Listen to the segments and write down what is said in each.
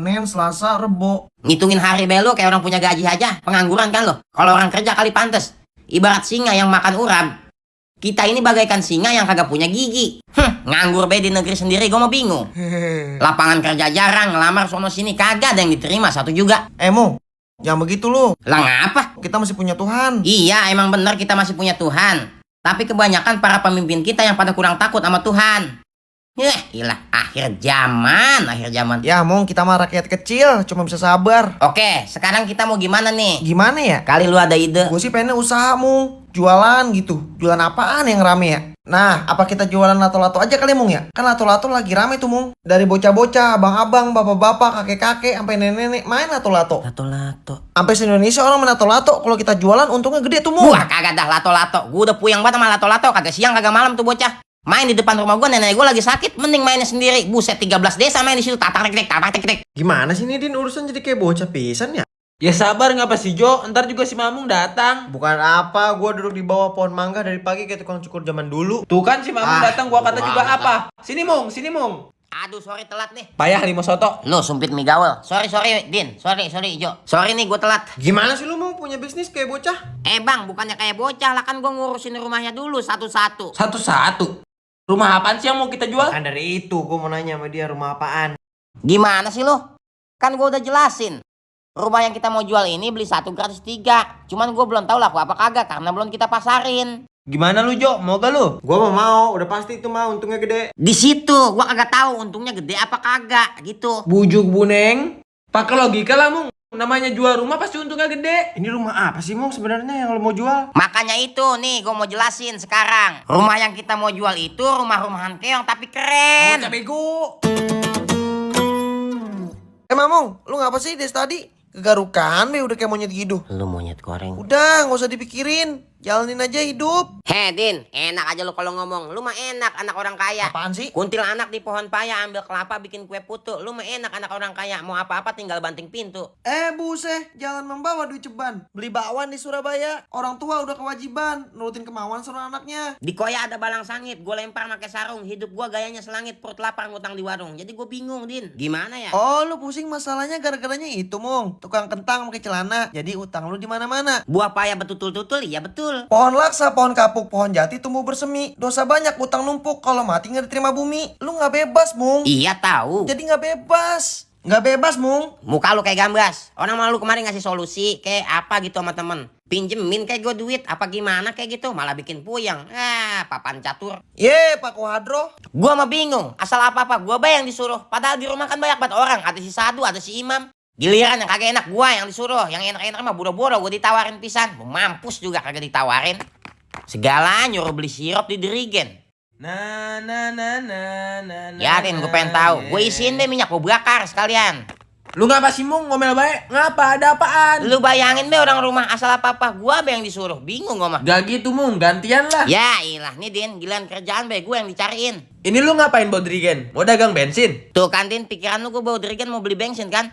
Senin, Selasa, Rebo. Ngitungin hari be lu kayak orang punya gaji aja. Pengangguran kan lo. Kalau orang kerja kali pantes. Ibarat singa yang makan urap. Kita ini bagaikan singa yang kagak punya gigi. Nganggur be di negeri sendiri gue mau bingung. Lapangan kerja jarang, ngelamar sono sini kagak ada yang diterima satu juga. Mo, jangan begitu lu. Lah ngapa? Kita masih punya Tuhan. Iya emang bener kita masih punya Tuhan. Tapi kebanyakan para pemimpin kita yang pada kurang takut sama Tuhan. Ilah, akhir zaman. Ya, Mong, kita mah rakyat kecil, cuma bisa sabar. Oke, sekarang kita mau gimana nih? Gimana ya? Kali lu ada ide? Gue sih pengen usaha, Mong. Jualan gitu. Jualan apaan yang rame ya? Nah, apa kita jualan lato-lato aja kali, Mong ya? Kan lato-lato lagi rame tuh, Mong. Dari bocah-bocah, abang-abang, bapak-bapak, kakek-kakek, sampai nenek-nenek main lato-lato. Lato-lato. Sampai se-Indonesia orang main lato-lato. Kalau kita jualan untungnya gede tuh, Mong. Wah, kagak dah lato-lato. Gue udah puyeng banget sama lato-lato. Kagak siang, kagak malam tuh bocah. Main di depan rumah gue, nenek gue lagi sakit, mending mainnya sendiri. Buset, 13 desa main di situ, tatak-tik. Gimana sih ini, Din? Urusan jadi kayak bocah pisan ya? Ya sabar ngapa sih Jo, ntar juga si Mamung datang. Bukan apa, gue duduk di bawah pohon mangga dari pagi kayak tukang cukur zaman dulu. Tuh kan si Mamung datang, gua kata juga apa. Sini Mung. Aduh, sorry telat nih. Payah limo soto. Lo sumpit mie gaul. Sorry, Din. Sorry, Jo. Sorry nih, gue telat. Gimana sih lu mau punya bisnis kayak bocah? Bang, bukannya kayak bocah lah, kan gue ngurusin rumahnya dulu satu-satu. Satu-satu. Rumah apaan sih yang mau kita jual? Kan dari itu, gue mau nanya sama dia rumah apaan. Gimana sih lo? Kan gue udah jelasin. Rumah yang kita mau jual ini beli 1 gratis 3. Cuman gue belum tahu laku apa kagak karena belum kita pasarin. Gimana lu Jo, mau gak lu? Gue mau, udah pasti itu mah untungnya gede. Di situ gue kagak tahu untungnya gede apa kagak gitu. Bujuk Buneng. Pakai logika lah Mung. Namanya jual rumah pasti untungnya gede. Ini rumah apa sih, Mong, sebenarnya yang lo mau jual? Makanya itu nih gue mau jelasin sekarang. Rumah yang kita mau jual itu rumah-rumahan keong tapi keren. Bocah bego. Mamong, lu ngapa sih dari tadi? Kegarukan be udah kayak monyet gitu. Lu monyet goreng. Udah, nggak usah dipikirin. Jalanin aja hidup. Din, enak aja lu kalau ngomong. Lu mah enak anak orang kaya. Apaan sih? Kuntilanak di pohon paya ambil kelapa bikin kue putu. Lu mah enak anak orang kaya. Mau apa-apa tinggal banting pintu. Buset, jangan membawa duit ceban. Beli bakwan di Surabaya. Orang tua udah kewajiban nurutin kemauan seorang anaknya. Di koya ada balang sangit. Gue lempar pakai sarung. Hidup gue gayanya selangit. Perut lapar ngutang di warung. Jadi gue bingung, Din. Gimana ya? Oh, lu pusing masalahnya gara-garanya itu, Mong. Tukang kentang pakai celana. Jadi utang lu di mana-mana. Buah paya betutul-tutul, iya betul. Pohon laksa, pohon kapuk, pohon jati tumbuh bersemi. Dosa banyak, utang numpuk. Kalau mati nggak diterima bumi. Lu nggak bebas, Mung. Iya tahu. Jadi nggak bebas. Nggak bebas, Mung. Muka lu kayak gambas. Orang malu kemarin ngasih solusi kayak apa gitu sama temen. Pinjemin kayak gue duit apa gimana kayak gitu. Malah bikin puyeng. Papan catur. Pak Kuhadro. Gue mah bingung. Asal apa-apa gue bayang disuruh. Padahal di rumah kan banyak banget orang. Ada si Sadu, ada si Imam. Giliran yang kagak enak gue yang disuruh. Yang enak-enak mah boro-boro gue ditawarin pisan. Mampus juga kagak ditawarin. Segala nyuruh beli sirup di Dirigen. Yakin gue pengen tahu. Gue isiin deh minyak gue bakar sekalian. Lu ngapa sih Mung ngomel baik? Ngapa? Ada apaan? Lu bayangin deh orang rumah asal apa-apa. Gue yang disuruh. Bingung gue mah. Gak gitu Mung, gantian lah. Ya ilah nih Din. Giliran kerjaan be gue yang dicariin. Ini lu ngapain bawa Dirigen? Mau dagang bensin? Tuh kan Din, pikiran lu gue bawa Dirigen mau beli bensin kan?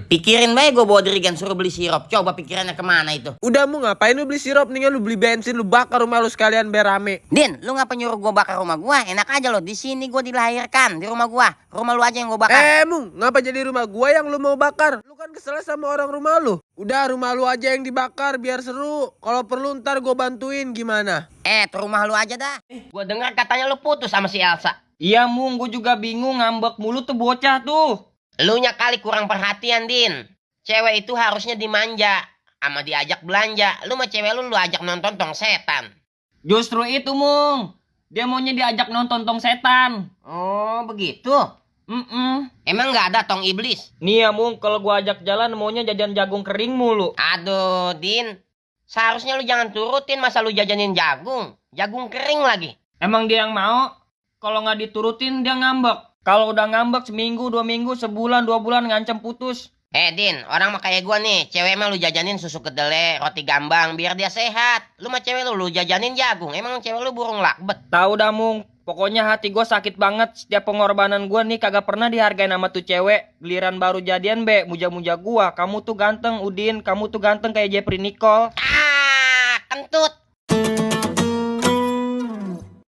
Pikirin baik gue bawa Dirigen suruh beli sirup. Coba pikirannya kemana itu? Udah Mung, ngapain lu beli sirup? Mendingan lu beli bensin, lu bakar rumah lu sekalian biar rame. Din, lu ngapa nyuruh gue bakar rumah gue? Enak aja lo, di sini gue dilahirkan, di rumah gue. Rumah lu aja yang gue bakar. Mung, ngapa jadi rumah gua yang lu mau bakar? Lu kan kesel sama orang rumah lu. Udah rumah lu aja yang dibakar biar seru. Kalau perlu ntar gua bantuin gimana? Tuh rumah lu aja dah. Gue dengar katanya lu putus sama si Elsa. Iya Mung, gue juga bingung ngambek mulu tuh bocah tuh. Lu nya kali kurang perhatian Din. Cewek itu harusnya dimanja. Sama diajak belanja. Lu mah cewek lu ajak nonton tong setan. Justru itu Mung, dia maunya diajak nonton tong setan. Oh begitu. Emang nggak ada tong iblis? Nih ya Mung, kalau gue ajak jalan maunya jajan jagung kering mulu. Aduh Din, seharusnya lu jangan turutin masa lu jajanin jagung. Jagung kering lagi. Emang dia yang mau? Kalau nggak diturutin dia ngambek. Kalau udah ngambek seminggu, 2 minggu, sebulan, 2 bulan ngancam putus. Din, orang mah kayak gua nih. Cewek mah lu jajanin susu kedelai, roti gambang biar dia sehat. Lu mah cewek lu jajanin jagung. Emang cewek lu burung lakbet? Tahu dah Mung, pokoknya hati gue sakit banget. Setiap pengorbanan gue nih kagak pernah dihargain sama tuh cewek. Giliran baru jadian be, muja-muja gua. Kamu tuh ganteng Udin, kamu tuh ganteng kayak Jeffrey Nicole. Kentut.